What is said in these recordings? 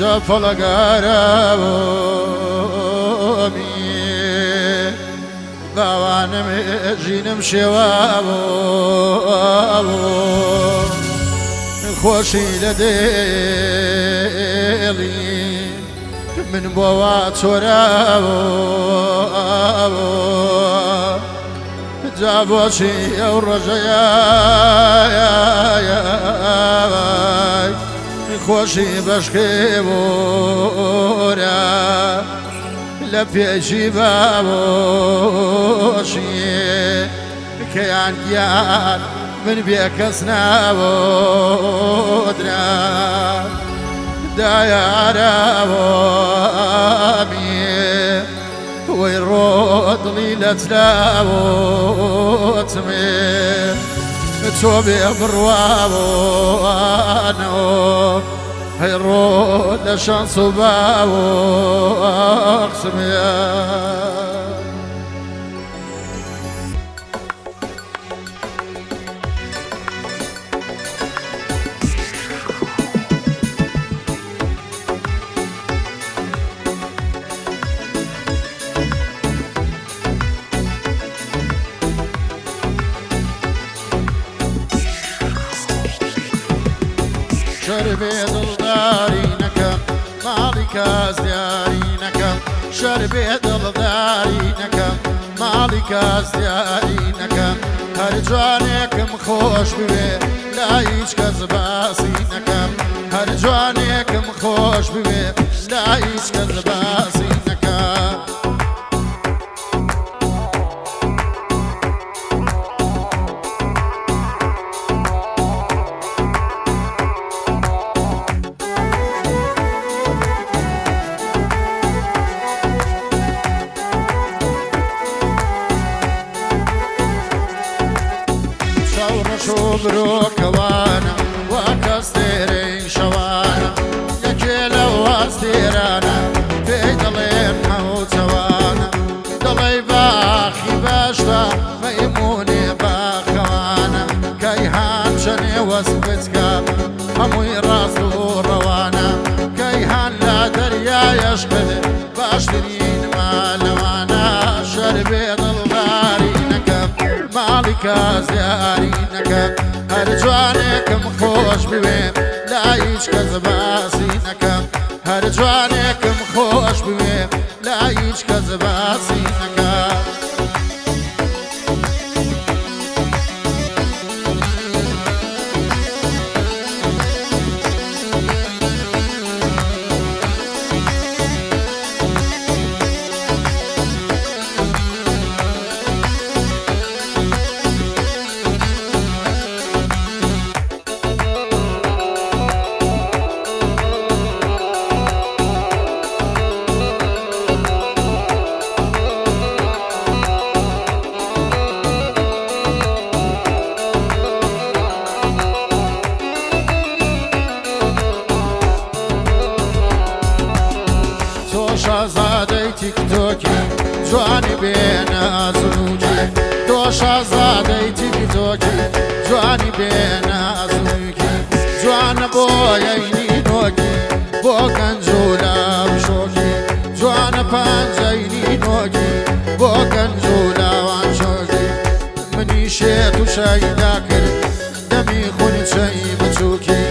جا فەڵەگارەوەمی باوانم ژینم شێواوە خۆشی لە دێڵی من بۆ وا چۆراوە جا بۆچی ئەو ڕۆژەیە خۆشی بەشکێ بۆرە لە پێشی باوەشی کەیان گیان من بێکەس ناوەدرا دایارەوەمی وەی ڕۆ دڵی لە تلاوەتمێ تۆ بێ بڕواوانەوە هەی ڕۆ لە شانس و باوەقسمێ. شەربێ دڵداری نەکەم ماڵی کاس دیاری نەکەم شەربێ دڵداری نەکەم ماڵی کاس دیاری نەکەم هەر جوانێکم خۆش بوێ لا هیچ کەس باسی نەکەم هەر جوانێکم خۆش بوێ لا هیچ کەس باسی نەکەم. چاو ڕەش و برۆکەوانە وا کەستێرەی شەوانە یەکێ لەو ئەستێرانە پێی دەڵێن حەوچەوانە دەڵێی باخی بەشتە مەیمونێ باخەوانە کەیهان چەنێ وەسپچکە هەمووی ڕاست و ڕەوانە کەیهان لە دەریایەش کرد باشترین مالەوانە شەربێ دڵداری نەکەم ماڵی کەس دیاری نەکەم هەر جوانێکم خۆش بوێ لا هیچ کەس باسی نەکەم هەر جوانێکم خۆش بوێ لا هیچ کەس باسی نەکەم. تۆ شازادەی تیکتۆکی جوانی بێ نازنوکی تۆ شازادەی تیکتۆکی جوانی بێ نازنوکی جوانە بۆ یەینی نۆکی بۆ گەنج و لاو شۆکی جوانە پەنجەی نینۆکی بۆ گەنج و لاوان شۆکی منی شێت و شەیدا کرد دەمی خونچەی بچووکی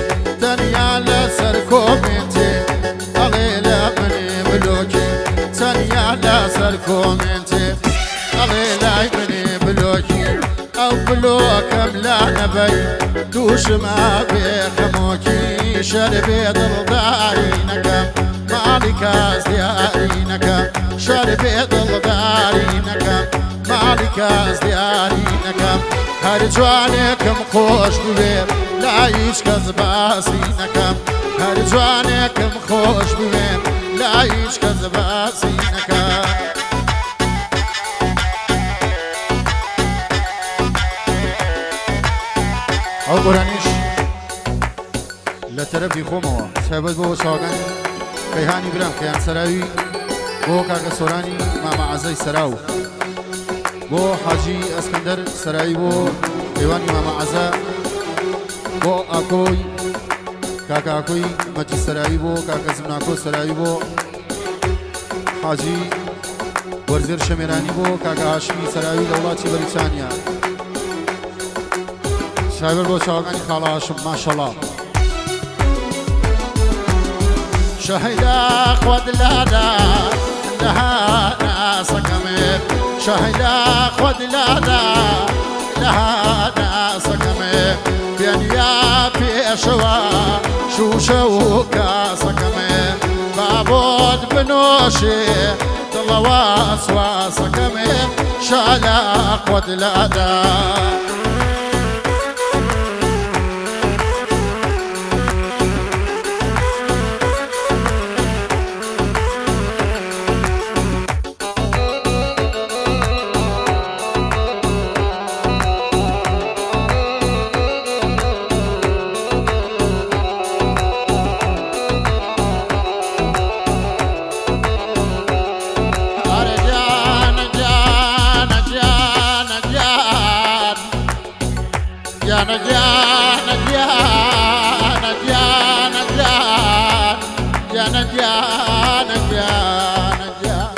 تەنیا لەسەر کۆمێنتێ ئەڵێ لە منێ بلۆکی تەنیا لەسەر کۆمێنتێ ئەڵێ لای منێ بلۆکی ئەو بلۆکەم لا نەبەی تووشم ئابێ خەمۆکی شەربێ دڵداری نەکەم ماڵی کاس دیاری نەکەم شەربێ دڵداری نەکەم ماڵی کەس دیاری نەکەم هەر جوانێکم خۆش بوێ لا هیچ کەس باسی نەکەم هەر جوانێکم خۆش بوێ لا هیچ کەس باسی نەکەم. ئەو گۆرانیش لە تەرەفی خۆمەوە تایبەت بۆ چاوەکانی کەیهانی برام کەیان سەراوی بۆ کاکە سۆرانی مامە عەزای سەراو بۆ حاجی ئەسکەندەر سەرایی بۆ پێوانی مامە عەزا بۆ ئاکۆی. کاکە ئاکۆی مەجید سەراوی بۆ کاکە زمناکۆ سەراوی بۆ حاجی وەرزێر شەمێرانی بۆ کاکە هاشمی سەراوی لە وڵاتی بەریتانیا شایبەر بۆ چاوەکانی خاڵە هاشم ماشەڵا. شەهیدا خۆت لادا لە ناسەکەمێ شەهیدا خۆت لادا لە ناسەکەمێ بێنیا پێشەوە شوشە و کاسەکەمێ بابۆت بنۆشێ دڵەوە سواسەکەمێ شالا خۆت لادا. گیانە گیانە گیانە گیانە گیان گیانە گیانە گیانە گیان.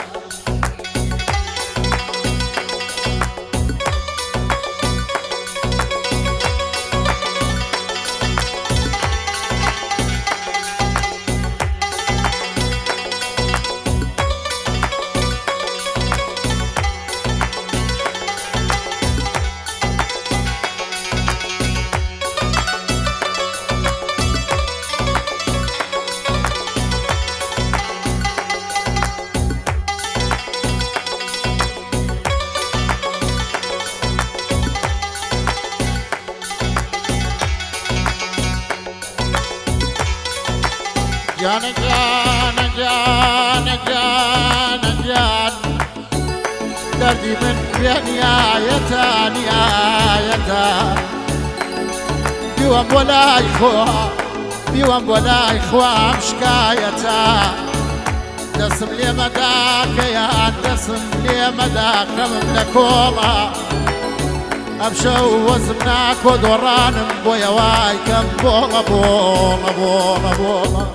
گیانە گیانە گیانە گیانە گیان دەردی من بێ نیایەتە نیایەتە بیوەم بۆ لای خوا بیوەم بۆ لای خوام شکایەتە دەسم لێ مەدا کەیان دەسم لێ مەدا خەمم لە کۆڵە ئەمشەو وەزم ناکۆ دۆڕانم بۆیە وای کەم بۆڵە بۆڵە بۆڵە بۆڵە.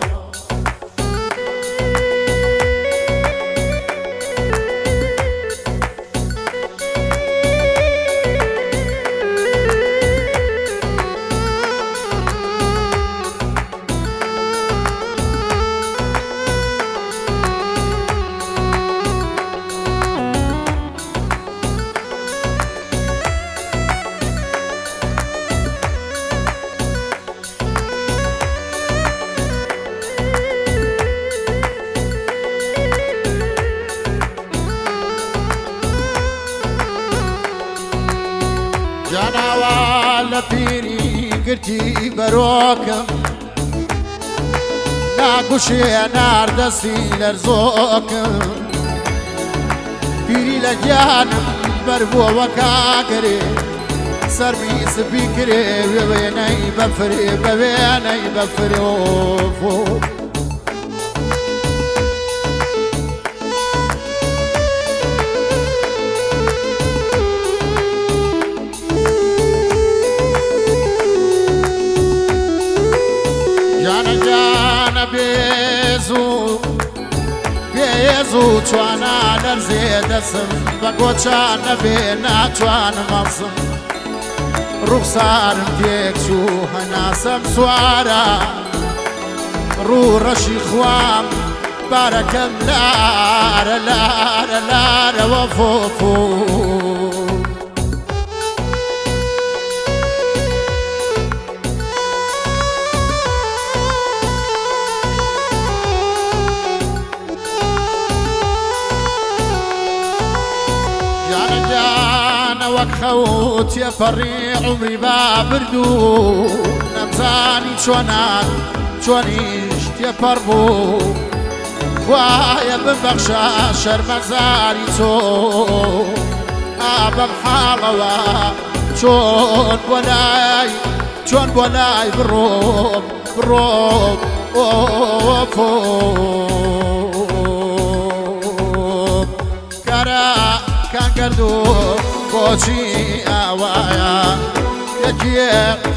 جاناوا لە پیری گرتی بەرۆکم ناگوشێ ناردەسی لەرزۆکم پیری لە گیانم بەربووەوە کاگرێ سەرمی سپی کرێ وێنەی بەفرێ بە وێنەی بەفرێ ئۆفۆ. گیانە گیانە بێزوو بێز و توانا لەرزێ دەسم بە گۆچان نەبێ ناتوانم هەڵسم ڕوخسارم تێکچوو هەناسەم سوارە ڕوو ڕەشی خوام بارەکەم لارە لارە لارەوە فۆفۆ. گیانە گیانە وەک خەوت تێپەڕی عومری با بردوو نەمزانی چۆنان چۆنیش تێپەڕ بوو خوایە ببەخشە شەرمەزاری چۆ ئابەم حاڵەوە چۆن بۆ لای چۆن بۆ لای بڕۆم بڕۆم ئۆفۆ کارە کان گردو بۆچی ئاوایە یەکێ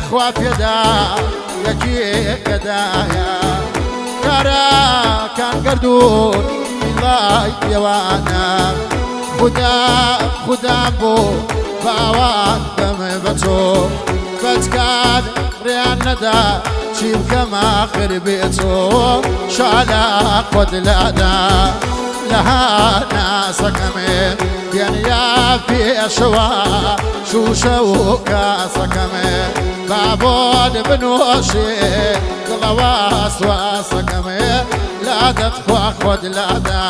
خوا پێدا یەکێ گەدایە کاراکان گەردوون وڵای پێوانە خودا خودا بۆ باوان بەمێ بەچۆ بەچکان ڕێیان نەدا چی بکەم ئاخر بێچۆ شالا خۆت لادا لە هاناسەکەمێ دێنیا پێشەوە شوشە و کاسەکەمێ بابۆن بنۆشێ دڵەوە سواسەکەمێ لادەت خوا خۆت لادا.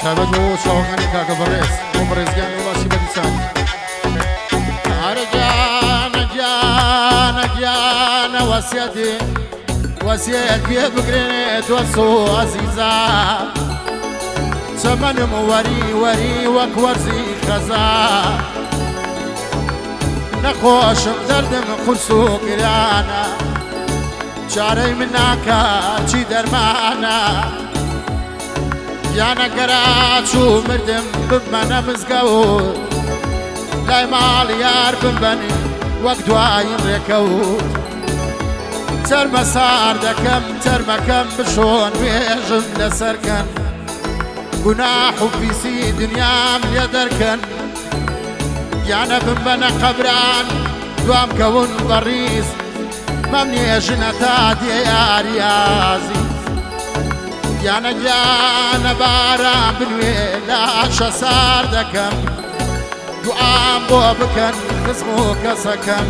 تایبەت بۆ چاوەکانی کاکە بەڕێز بۆ بەڕێزگیان وڵاتی بەدیسان. ئارە گیانە گیانە گیانە وەسیەتی وەسیەت پێ بگرێ دۆست و ئەزیزا چەمەنم وەری وەری وەک وەرزی خەزا نەخۆشم دەردم قورس و گرانە چارەی من ناکا چی دەرمانە گیانە گەراچوو مردم ببمەنە مزگەوت لای ماڵ یار بمبەن وەک دوایین ڕێکەوت چەرمە سار دەکەم چەرمەکەم بشۆن وێژم لەسەرکەن گوناح و پیسی دنیام لێ دەرکەن گیانە بمبەنە قەبران دوام کەون بەڕیز مەمنێژنە تا دێ یاری ئازیز گیانە گیانە باران بنوێ لاشە سار دەکەم دوعام بۆ بکەن خزم و کەسەکەم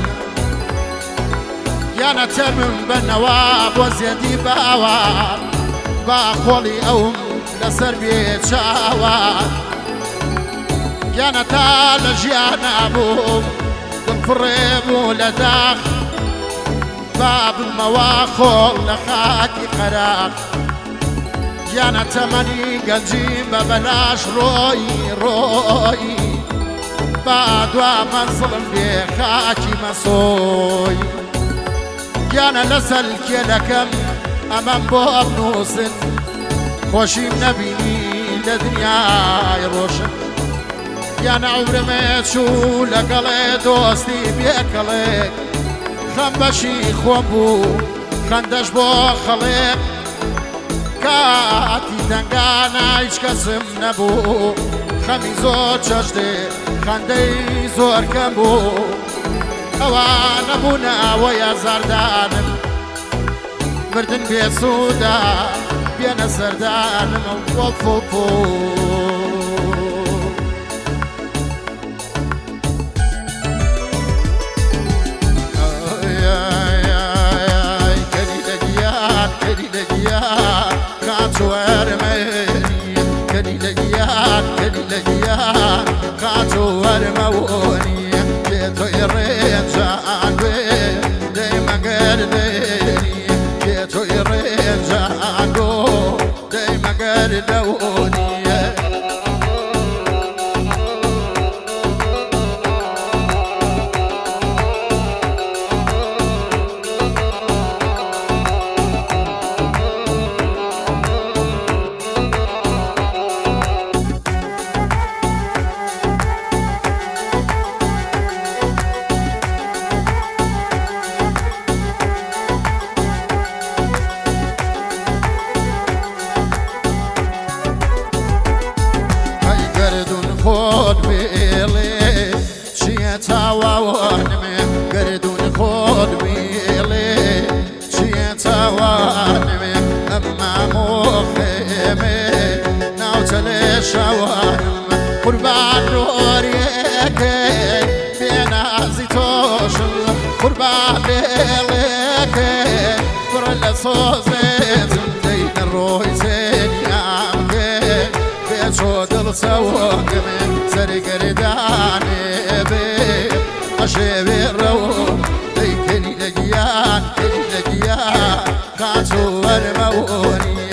گیانە تەرمم بەنەوە بۆ زێدی باوە با قۆڵی ئەوم لەسەر بێ چاوە گیانە تا لە ژیانا بووم دڵپڕێ بوو لە داخ با بمەوە خۆڵ لە خاکی قەراخ گیانە تەمەنی گەنجیم بە بەلاش ڕۆیی ڕۆیی با دوا مەنزڵم بێ خاکی مەسۆی گیانە لەسەر کێلەکەم ئەمەم بۆ بنووسن خۆشیم نەبینی لە دنیای ڕۆشن گیانە عومرمێ چوو لەگەڵێ دۆستی بێکەڵێک خەم بەشی خۆم بوو خەندەش بۆ خەڵێک کاتی تەنگانە هیچ کەسم نەبوو خەمی زۆر چەشتێ خەندەی زۆر کەم بوو ئەوانە بوونەوەی ئازاردانم مردن بێسوودە بێنە سەردانم وەفۆفۆ. دەی ئەی گەردوون خۆت بێڵێ چییە چاوانمێ گەردوون خۆت بێڵێ چییە چاوانمێ ئەمما مۆخێمێ ناوچە لێ شەوانم قوربان ڕۆریەکێ بێنازی تۆشم قوربان لێڵێکێ پڕ لە سۆزێزم دەینە ڕۆی زێنیامکێ بێچۆ دڵ سەوەکەمێ سەرگەردانێ بێ ئەشێوێ. ئەرمەونی.